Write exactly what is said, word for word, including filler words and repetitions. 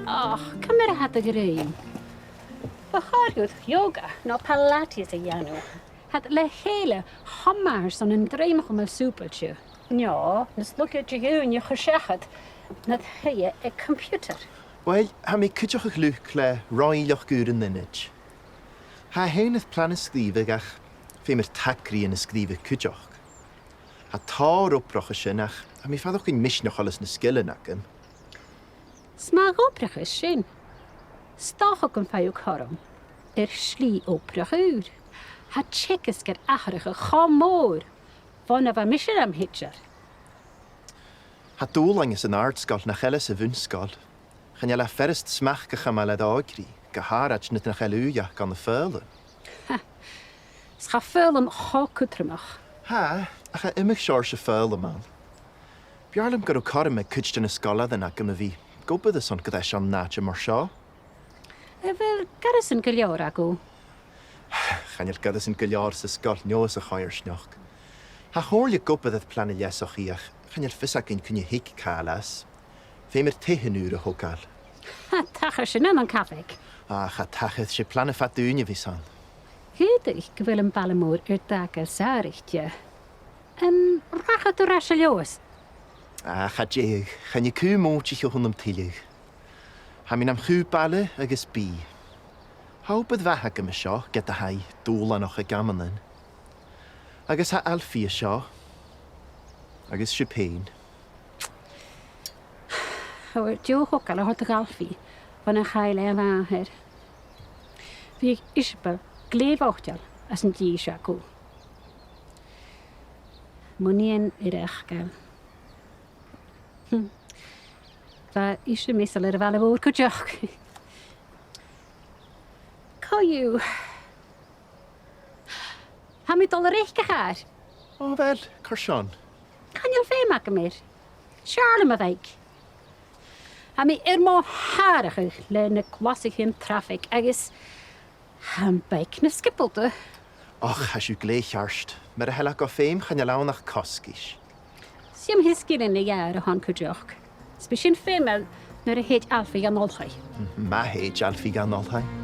Och, ciamar a tha do dhruim? Bu chòir dhut yoga no Pilates a dhèanamh. Tha iad le chèile cho math airson an druim a chumail sùbailte. No nas lugha diùine a chur seachad na tha e aig computer. Uill, tha mi cuideachd a' cluich le roinn-uidheam ùr an ionaid. Tha e fhèin air plana sgrìobhadh ach feumar tagraidhean a sgrìobhadh cuideachd. Tha tòrr obrach an sin ach tha mi a' faireachdainn misneachail anns na sgilean agam. 'S math obrach a tha sin. 'S dòcha gum faigh thu cothrom air slighe obrach ùr. Tha teagasg air atharrachadh cho mòr bhon a bha mise nam thidsear. Tha dùbhlain anns an àrd-sgoil nach eil anns a' bhun-sgoil. Chan eil e furasta smachd a chumail air òigridh, gu h-àraid nuair nach eil ùidh aca ann am foghlam. Ha! 'S tha foghlam cho cudromach. Tha, ach tha iomadh seòrsa foghlam ann. B' fheàrr leam gun robh cothrom aig cuid de na sgoilearan agam a bhith ag obair airson greiseag an àite mar seo. A bheil goireasan gu leòr agaibh? Chan eil goireasan gu leòr sa sgoil no sa choimhearsnachd. Tha a' chomhairle ag obair air plana leasachaidh ach chan eil fios againn cuin a thig càil às. Feumar taighean ùra a thogail. Tha, tha sin ann an cabhaig. Ach tha, tha, 's e plana fad ùine a bhios ann. Dh'fhaodadh gu bheil am baile mòr air dagail sàraichte. An rachadh tu air ais a Leòdhas? Ach, cha dèidheadh, chan eil cù mòintich o chionn nam tuilleadh. Tha mi nam chù baile agus bìdh. Tha obair mhath agam an seo, ged a tha i dùbhlanach aig amannan. Agus tha Alfie an seo. Agus sibh fhèin. Tha thu air deagh thogail a thoirt do dh'Alfie bhon a chaill e a mhàthair. Bhiodh Iseabail glè mhoiteil às an dithis agaibh. Mo nighean air fhàgail. Hm. Bha ise measail air a' bhaile mhòr cuideachd. Co-dhiù. Tha mi a' dol a reic, a chàr. O, uill, carson? Chan eil feum agam air. 'S fheàrr leam a' bhaidhc. Tha mi air mo shàrachadh le na glasaichean trafaig agus tha am baidhc na sgiobalta. Och, tha sibh glè cheart. Mura h-eil e gu feum, chan eil ann ach cosgais. 'S iomadh sgillinn a gheàrr a th' ann cuideachd. 'S bidh sin feumail nuair a thèid Alfie dhan oilthigh. Ma thèid Alfie dhan oilthigh.